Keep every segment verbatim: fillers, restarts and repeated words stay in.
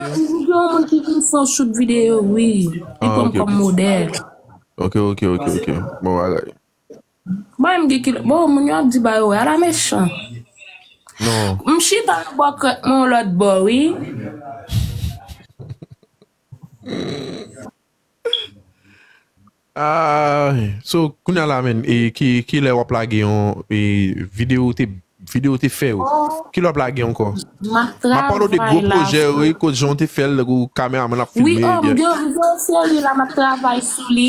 Gen yon moun ki vin fè yon shoot videyo, wi. Li Ah, pran m ok, kòm ok. modèl. Ok, ok, ok, ok. Bon bagay. Bon, m gen ki, bon, moun yo ap di ba yo, ala mechan. Non. M chita nan bò krèk mwen yon lòt bò, wi. Ah, so, kounye a la, men, e ki, ki lè w ap lage yon e, videyo te, videyo te fè yo? Ki lè w ap lage ankò? M ap M ap pale w de gwo travay la. pwojè yo, wi, kote jan w te fè l, ou kameramann ap Wi, filme, oh, m ebyen. gen, m gen yon seri la, m ap travay sou li.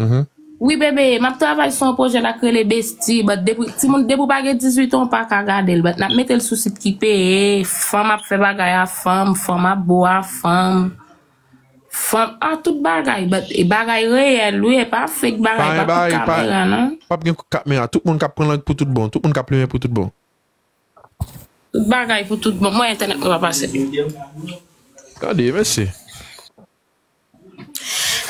Mhm. Wi, bebe, m ap travay sou yon pwojè la k rele Bestie, but depi, timoun, depi w pa gen dizuit an, w pa ka gade l, but n ap mete l sou sit ki peye, fanm ap fè bagay a fanm, fanm ap bo a fanm. Fanm, a tout bagay, but e bagay reyèl, wi, e pa fake bagay, Pa pa gen pou bagay, pa, kamera, non. p ap gen kamera. Tout moun k ap pran lang pou tout bon, tout moun k ap plimen pou tout bon. Tout bagay pou tout bon. Mwen, entènèt mwen pa pase. Tande, mesye.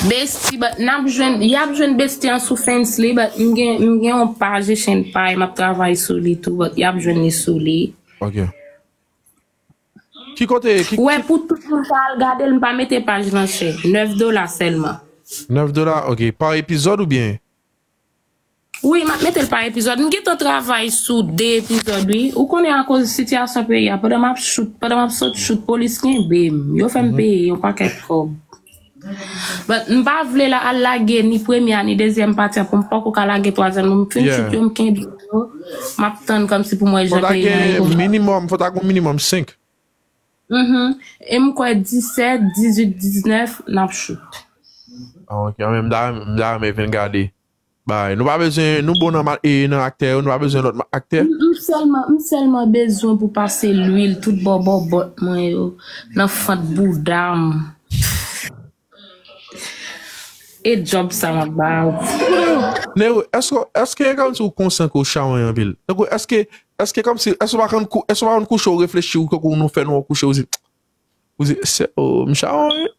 Bestie, but n ap jwenn, y ap jwenn Bestie an sou Fansly, but m gen, m gen yon paj, e chen pay, m ap travay sou li tou, but y ap jwenn li sou li. Ok. Ki kote, ki, Wè, ki pou tout moun ka al gade l, m pa mete paj lan chè. Nèf dola sèlman. Nèf dola, ok. Pa epizòd oubyen? Wi, m ap mete l pa epizòd. M gentan travay sou de epizòd, wi. Ou konnen akoz sitiyasyon peyi a, pandan m ap shoot, pandan m ap sot shoot, polis kenbe m. Yo fè m Mhm. peye yon pakèt kòb. But m pa vle la al lage ni premye a, ni dezyèm pati a pou m poko ka lage twazyèm. Pou m fin Yeah. shoot yo, m kenbe yo. M ap tann kòmsi pou m wè Fò jan ta peyi a gen evolye. minimòm, fò ta gen minimòm senk. Mhm. E m kwè disèt, dizuit, diznèf, n ap shoot. Ah, ok. An men, m ta, m ta renmen vin gade. Bay, nou pa bezwen, nou bon nan ma-, e, nan aktè yo, nou pa bezwen lòt ma-, aktè. M, m sèlman, m sèlman bezwen pou pase lwil tout bò bòbòt mwen yo, nan fant bouda m. E djòb sa m ap ba ou. Nero, èske, èske e kòmsi ou konsyan ke w chawony anpil? Tankou, èske, èske kòmsi, èske w pa konn kou-, èske w pa konn kouche, w reflechi, ou tankou nou fè nou kouche, ou di, ou di, se, oh, m chawony, wi.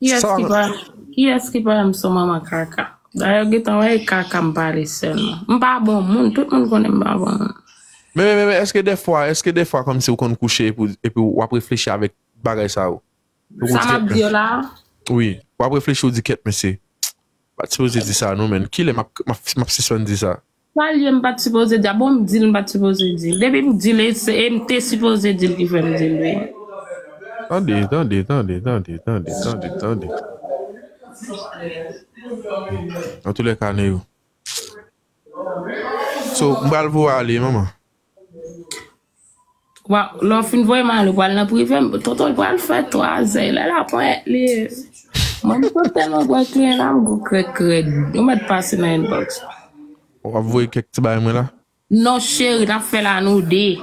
Kiyès Sa ki pa, kiyès ki pa wè m se yon manman kaka? Dayè, w gentan wè e kaka m pale sèlman. M pa bon moun, tout moun konnen m pa bon moun. Men, men, men, men, èske dèfwa, èske dèfwa kòmsi ou konn kouche epi, epi w ap reflechi avèk bagay sa yo? Ou Sa m ap di di yo la, wi, w ap reflechi, ou di, kèt, mesye, pa t sipoze di sa, non, men. Kilè m ap, m ap, m ap sispann di sa? Sa l ye, m pa t sipoze di a. Bon, m di l, m pa t sipoze di l. Depi m di l, e se, e m te sipoze di l ki fè m di l, wi. Tande, tande, tande, tande, tande, tande, tande. Antoulèka, Nero. So, m pral voye ale, manman. Wa, lè w fin voye m ale, w pral nan prive m. Tonton l pral fè twa zè. Lè la pwent li ye. Mwen, m konn tèlman pran kliyan la, m gou krèk krèd. Ou mèt pase nan inbox. W ap voye kèk ti bagay mwen la? Non, cheri, n ap fè la nou de.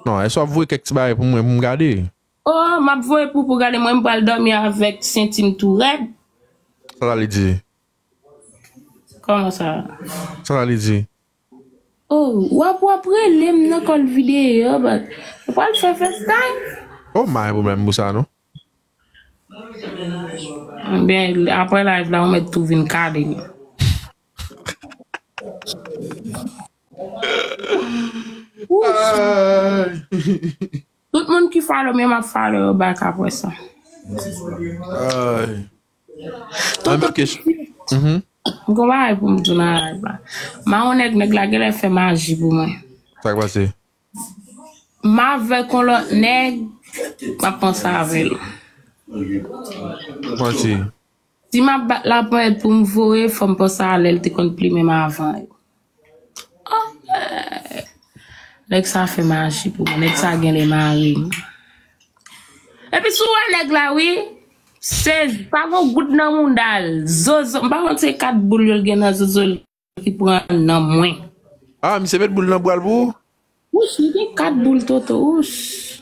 Non, èske w ap voye kèk ti bagay pou mwen, pou m gade? Oh, m ap voye pou, pou gade, mwen, m pral dòmi avèk senti m tou rèd. Sa sa vle di? Kòman sa? Sa sa vle di? Oh, w ap, w ap rele m nan kòl videyo, but ou pral fè FaceTime? Oh, m pa gen pwoblèm pou sa, non. Ebyen, apre live la, ou mèt tou vin kale m. Ay. Tout moun ki follow m yo, m ap follow yo back apre sa. Ay. Tonton, mhm. M gon bagay pou m di w nan live la. Mawon nèg, nèg la genlè fè maji pou mwen. Sa k pase? M avèk yon lòt nèg, m ap panse avè l. Manti. Si m ap bat laponyèt pou m voye, fò m panse a lè l te konn plimen m avan yo. Oh, eh. Nèg sa fè maji pou mwen. Nèg sa genlè mare m. Epi si w wè nèg la, wi, se pa gon goud nan mounda l. Zozo, m pa konn se kat boul yo l gen nan zozo l ki pran nan mwen. Ah, misye met boul nan bra l pou ou? Wouch, li gen kat boul, Toto, wouch.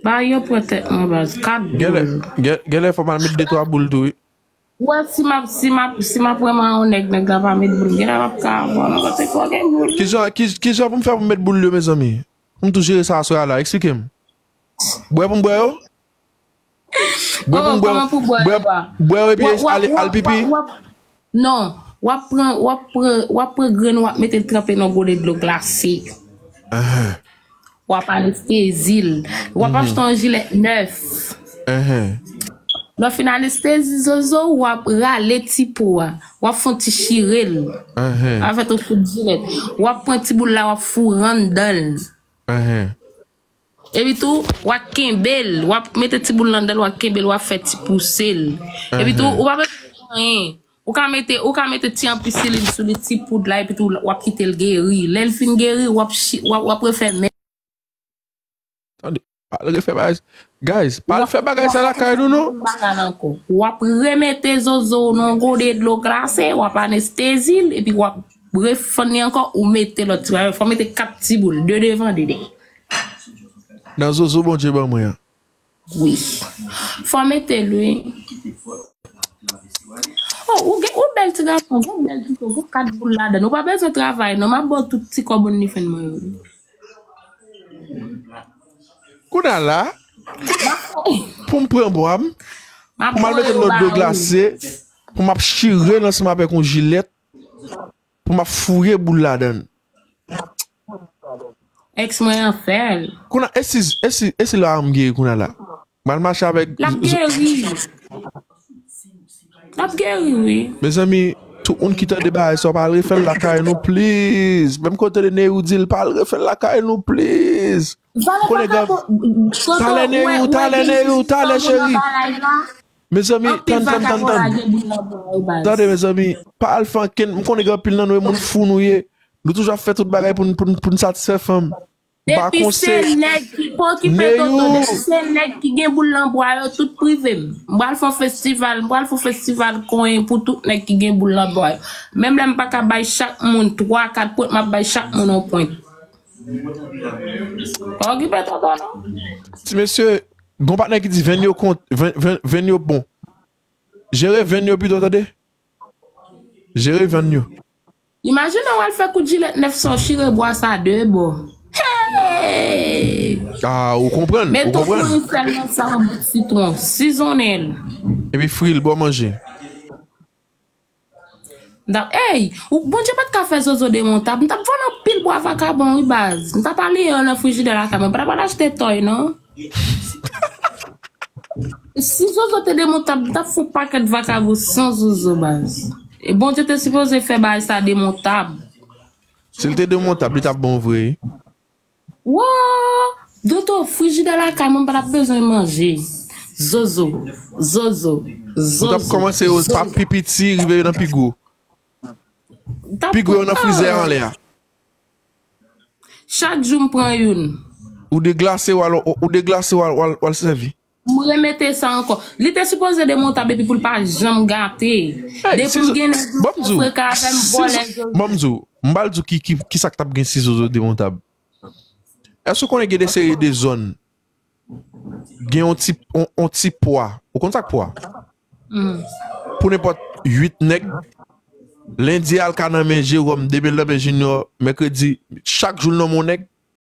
Ba yo pran tèt mwen, baz, kat boul. Genlè, gen-, genlè fò m al met de twa boul tou, wi. Wè, si m ap, si m ap, si m ap wè mawon nèg, nèg la pa met boul, genlè m ap ka pran nan kote fò gen boul. Kijan, ki, kijan pou m fè pou m met boul yo, mezanmi? Pou m tou jere sa aswè a la, eksplike m. Bwè pou m bwè yo? Bwè pou m bwè, kòman pou bwè yo a? Bwè yo epi al, al pipi? W ap, w ap, non, w ap pran, w ap pran, w ap pran grenn, w ap mete l tranpe nan gode dlo glase. Ahan. w ap anestezi l. W ap achte yon jilèt nèf. Lè w fin anestezi zozo, w ap rale ti po a. W ap fè yon ti chire l. W ap fè yon kout jilèt. W ap pran ti boul la, w ap foure anndan l. Epi tou, w ap kenbe l. W ap mete ti boul la anndan l, w ap kenbe l, w ap fè ti pouse l. Epi tou, ou pa bezwen fè anyen. Ou ka mete, ou ka mete ti anpisilin sou li, ti poud la, epi tou, w ap kite l geri. Lè l fin geri, w ap, w ap, w ap refè menm. Tande, pa al refè bagay. Guys, pa al fè bagay sa lakay nou, non. W ap remete zozo w nan yon gode dlo glase, w ap anestezi l, epi w ap refann li ankò, ou mete lòt ti bagay. Fò mete kat ti boul, de devan, de dèyè. Nan zozo Bondye ban mwen an. Wi. Fò mete l, wi. Oh, ou, gen, ou bèl ti gason, ou bèl ti, ou kat boul ladan. Ou pa bezwen travay, non. M ap ba w tout ti kòb OnlyFans mwen yo. Kounye a la, pou m pran bwa m, pou m al mete l nan dlo glase, pou m ap chire l ansanm avèk yon jilèt, pou m ap foure boul ladan l. Èks mwen an fè l. Kounye a, e si, e si, e si la m geri kounye a la? M al mache avèk. L ap geri. L ap geri, wi. Mezanmi, tout moun ki tande bagay sa, pa al refè l lakay nou, please. Menm kote de Neyou di l, pa al refè l lakay nou, please. Talè Neyou, talè Neyou, talè cheri. Mezanmi, tann, tann, tann, tann. Tande, mezanmi, pa al fè ankenn, m konnen gen anpil nan nou, e moun fou nou ye. Nou toujou ap fè tout bagay pou n, pou n, pou n satisfè fanm. M pa konseye. Depi se nèg ki, pa okipe Toto, depi se nèg ki gen boul nan bwa yo, tout prive m. M pral fè yon festival, m pral fè yon festival konyen pou tout nèg ki gen boul nan bwa yo. Menm lè m pa ka bay chak moun twa, kat pwent, m ap bay chak moun yon pwent. Pa okipe Toto, non. Ti mesye, gon patnè ki di venn yo kont, venn, venn, venn yo bon. Jere venn yo pito, tande. Jere venn yo. Imajine w al fè kout jilèt nèf san chire bwa sa de bò. Hey! Ah, ou konprann, ou konprann. Met yon fourisèl nan sa, yon bout sitwon, sizonnen l. Epi fri l, ba w manje. M t ap, ey, ou, Bondye pa t ka fè zozo demontab. M t ap vann anpil bwa vakabon, wi, baz. M t ap ale yo nan frijidè lakay mwen. M pa t ap al achte tòy, non. Si zozo te demontab, m t ap fè yon pakèt vakabon san zozo, baz. E Bondye te sipoze fè bagay sa demontab. Si l te demontab, li t ap bon vre. Wo! Doto, frijidè lakay mwen, m pa t ap bezwen manje. Zozo, zozo, zozo. Ou t ap kòmanse yo pa pi piti, rive nan pi gwo. Pi gwo yo nan frizè anlè a. Chak jou m pran youn. Ou deglase, w al, ou deglase, w al, w al, w al sèvi. M remete sa ankò. Li te sipoze demontab epi pou l pa janm gate. Depi m gen nèg yo freka avè m, vòlè zozo. Ban m di w, m pral di w ki, ki, ki sa k t ap gen si zozo demontab. Èske w konnen gen de seri de zòn, gen yon ti, yon, yon ti pwa. Ou konn sa k pwa? Pou nenpòt uit nèg, lendi al ka nan men Jewòm, demen l nan men Jinyò, mèkredi, chak jou l nan men yon nèg,